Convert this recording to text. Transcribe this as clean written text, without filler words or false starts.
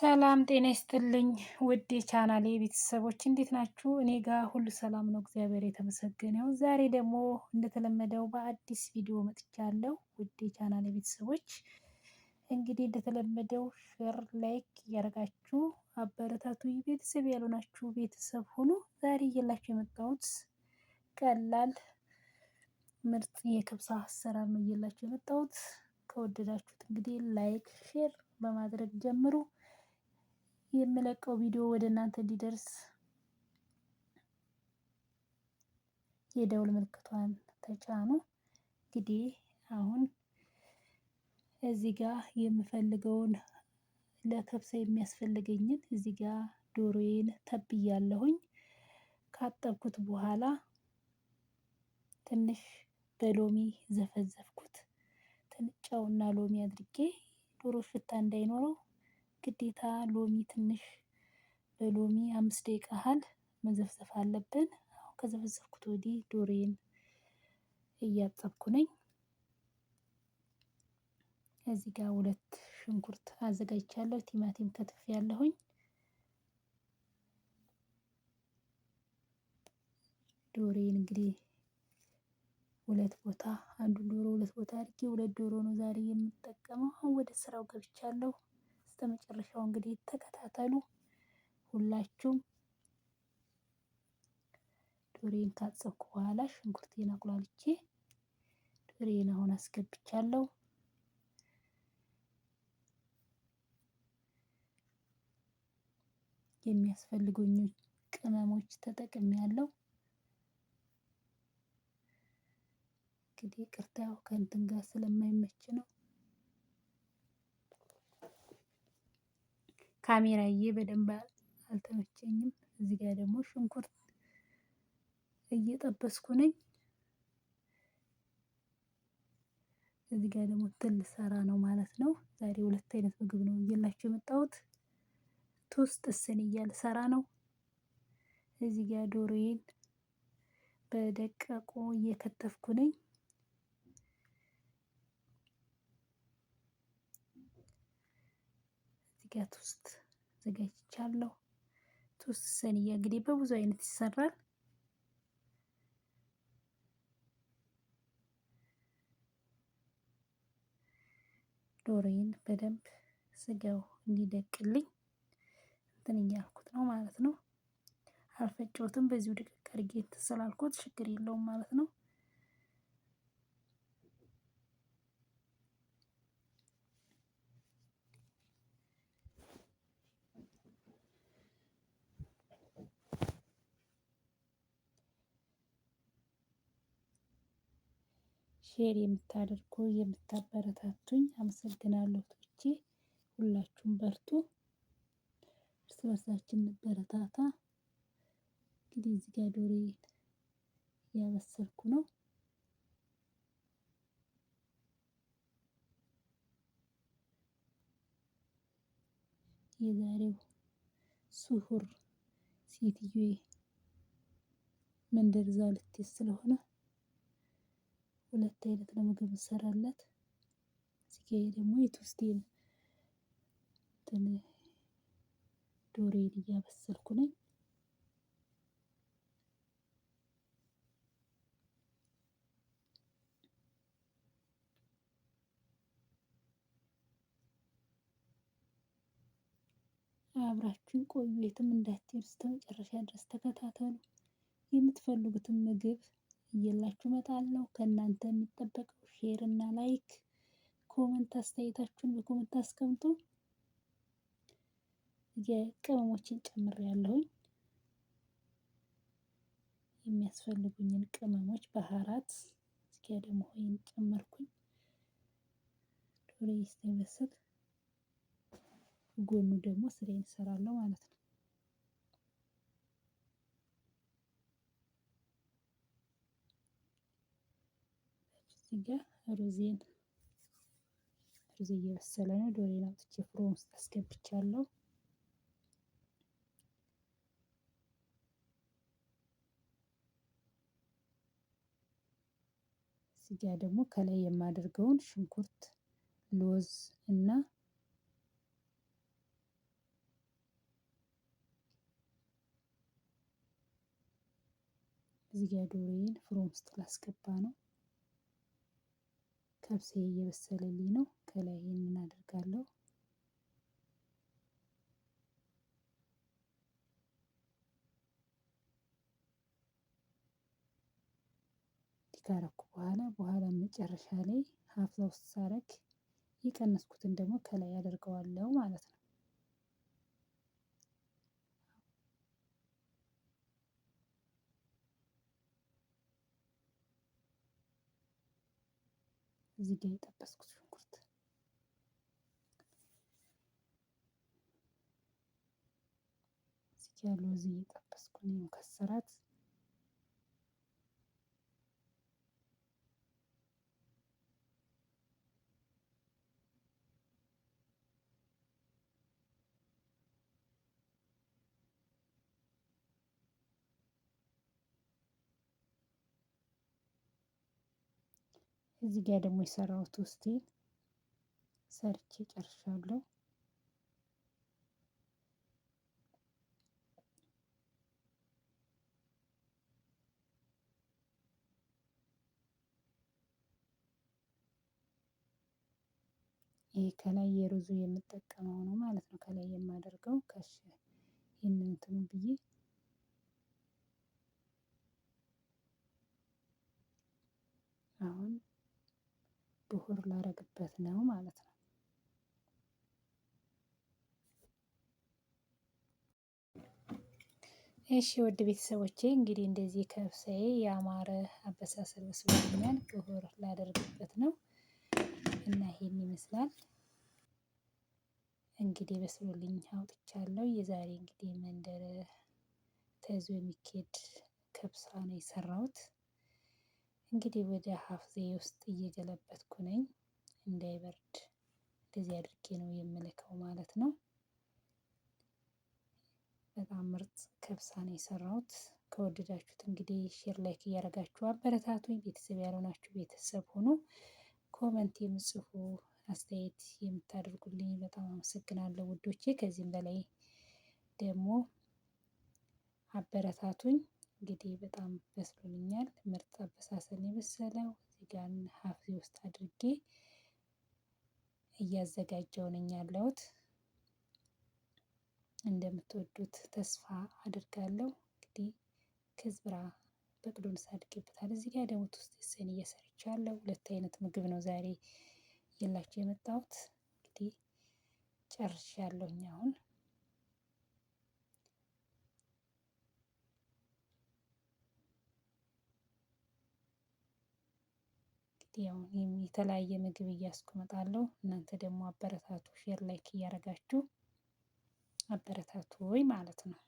ሰላም ጤና ይስጥልኝ ውድ የቻናሌ ቤተሰቦች እንዴት ናችሁ? እኔ ጋር ሁሉ ሰላም ነው፣ እግዚአብሔር የተመሰገነው። ዛሬ ደግሞ እንደተለመደው በአዲስ ቪዲዮ መጥቻለሁ። ውድ የቻናሌ ቤተሰቦች እንግዲህ እንደተለመደው share፣ like እያደረጋችሁ አበረታቱ። ቤተሰብ ያልሆናችሁ ቤተሰብ ሁኑ። ዛሬ እየላችሁ የመጣሁት ቀላል ምርጥ የክብሳ አሰራር ነው እየላችሁ የመጣሁት። ከወደዳችሁት እንግዲህ like፣ share በማድረግ ጀምሩ። የምለቀው ቪዲዮ ወደ እናንተ እንዲደርስ የደውል ምልክቷን ተጫኑ። እንግዲህ አሁን እዚህ ጋር የምፈልገውን ለከብሳ የሚያስፈልገኝን እዚህ ጋር ዶሮዬን ተብያለሁኝ። ካጠብኩት በኋላ ትንሽ በሎሚ ዘፈዘፍኩት። ጨውና ሎሚ አድርጌ ዶሮ ሽታ እንዳይኖረው ግዴታ ሎሚ ትንሽ በሎሚ 5 ደቂቃ ያህል መዘፍዘፍ አለብን። አሁን ከዘፈዘፍኩት ወዲህ ዶሮዬን እያጠብኩ ነኝ። እዚህ ጋር 2 ሽንኩርት አዘጋጅቻለሁ። ቲማቲም ከትፍ ያለሁኝ ዶሮዬን እንግዲህ ሁለት ቦታ አንዱን ዶሮ ሁለት ቦታ አድርጌ ሁለት ዶሮ ነው ዛሬ የምጠቀመው። አሁን ወደ ስራው ገብቻለሁ። እስከመጨረሻው እንግዲህ ተከታተሉ ሁላችሁም። ዶሮዬን ካጠብኩ በኋላ ሽንኩርቴን አቁላልቼ ዶሮዬን አሁን አስገብቻለሁ። የሚያስፈልጉኝ ቅመሞች ተጠቅሜያለሁ። እንግዲህ ይቅርታ ያው ከእንትን ጋር ስለማይመች ነው። ካሜራዬ በደንብ አልተመቸኝም። እዚህ ጋር ደግሞ ሽንኩርት እየጠበስኩ ነኝ። እዚህ ጋር ደግሞ እንትን ልሰራ ነው ማለት ነው። ዛሬ ሁለት አይነት ምግብ ነው እየላችሁ የመጣሁት። ቶስት ስንያ ልሰራ ነው። እዚህ ጋር ዶሮዬን በደቀቁ እየከተፍኩ ነኝ። እዚህ ጋር toast አዘጋጅቻለሁ። toast صينية እንግዲህ በብዙ አይነት ይሰራል። ዶሮዬን በደንብ ስጋው እንዲደቅልኝ እንትን እያልኩት ነው ማለት ነው። አልፈጨሁትም። በዚሁ ድቅቅ አድርጌ እንትን ስላልኩት ችግር የለውም ማለት ነው። share የምታደርጉ የምታበረታቱኝ አመሰግናለሁ። ቶቼ ሁላችሁም በርቱ፣ እርስ በርሳችን እንበረታታ። እንግዲህ እዚህ ጋር ዶሮዬን እያበሰልኩ ነው። የዛሬው ስሁር ሴትዬ መንደር እዛ ልትሄድ ስለሆነ ሁለት አይነት ነው ምግብ እንሰራላት። እዚህ ጋር ደግሞ የቶስቴን እንትን ዶሮዬን እያበሰልኩ ነኝ። አብራችሁን ቆዩ፣ የትም እንዳትሄዱ እስከ መጨረሻ ድረስ ተከታተሉ። የምትፈልጉትን ምግብ እየላችሁ እመጣለሁ። ከእናንተ የሚጠበቀው share እና like፣ comment አስተያየታችሁን በ comment አስቀምጡ። የቅመሞችን ጨምሬያለሁኝ። የሚያስፈልጉኝን ቅመሞች بهارات፣ እስኪ ደግሞ ወይን ጨመርኩኝ። ዶሮ እስኪበስል ጎኑ ደግሞ ስሬን እሰራለሁ ማለት ነው። እዚህ ጋር ሩዜን ሩዜ እየበሰለ ነው። ዶሮዬን አውጥቼ فرن ውስጥ አስገብቻለሁ። እዚህ ጋር ደግሞ ከላይ የማደርገውን ሽንኩርት፣ ሎዝ እና እዚህ ጋር ዶሮዬን فرن ውስጥ ላስገባ ነው። ከብሴ እየበሰለልኝ ነው። ከላይ ይሄንን አደርጋለሁ። ካረኩ በኋላ በኋላ መጨረሻ ላይ ሀፍዛ ውስጥ ሳረግ የቀነስኩትን ደግሞ ከላይ አደርገዋለሁ ማለት ነው። እዚህ ጋር የጠበስኩት ሽንኩርት እዚህ ጋር ለውዝ እየጠበስኩ ነው ከሰራት እዚህ ጋር ደግሞ የሰራሁት ውስጤ ሰርቼ ጨርሻለሁ። ይሄ ከላይ የሩዙ የምጠቀመው ነው ማለት ነው። ከላይ የማደርገው ከሽ ይሄንን እንትኑ ብዬ አሁን ብሁር ላረግበት ነው ማለት ነው። እሺ ውድ ቤተሰቦቼ እንግዲህ እንደዚህ ከብሳዬ ያማረ አበሳሰል በስሎልኛል ብሁር ላደርግበት ነው። እና ይሄን ይመስላል። እንግዲህ በስሎልኝ አውጥቻለሁ። የዛሬ እንግዲህ መንደር ተይዞ የሚኬድ ከብሳ ነው የሰራሁት። እንግዲህ ወደ ሀፍዜ ውስጥ እየገለበጥኩ ነኝ። እንዳይበርድ እንደዚህ አድርጌ ነው የምልከው ማለት ነው። በጣም ምርጥ ከብሳ ነው የሰራሁት። ከወደዳችሁት እንግዲህ share like እያደረጋችሁ አበረታቱኝ። ቤተሰብ ያልሆናችሁ ቤተሰብ ሆኖ comment የምጽፉ አስተያየት የምታደርጉልኝ በጣም አመሰግናለሁ ውዶቼ። ከዚህም በላይ ደግሞ አበረታቱኝ። እንግዲህ በጣም በስሎልኛል። ምርጥ አበሳሰል የበሰለው እዚህ ጋር ሀፍዜ ውስጥ አድርጌ እያዘጋጀው ነኝ ያለሁት። እንደምትወዱት ተስፋ አድርጋለሁ። እንግዲህ كزبرة بقدونس አድርጌበታል። እዚህ ጋር ደግሞ ውስጥ ሰን እየሰርቻለሁ። ሁለት አይነት ምግብ ነው ዛሬ የላችሁ የመጣሁት። እንግዲህ ጨርሻለሁኝ አሁን እንግዲህ ያው የተለያየ ምግብ እያስኩ እመጣለሁ። እናንተ ደግሞ አበረታቱ፣ share like እያደረጋችሁ አበረታቱ ወይ ማለት ነው።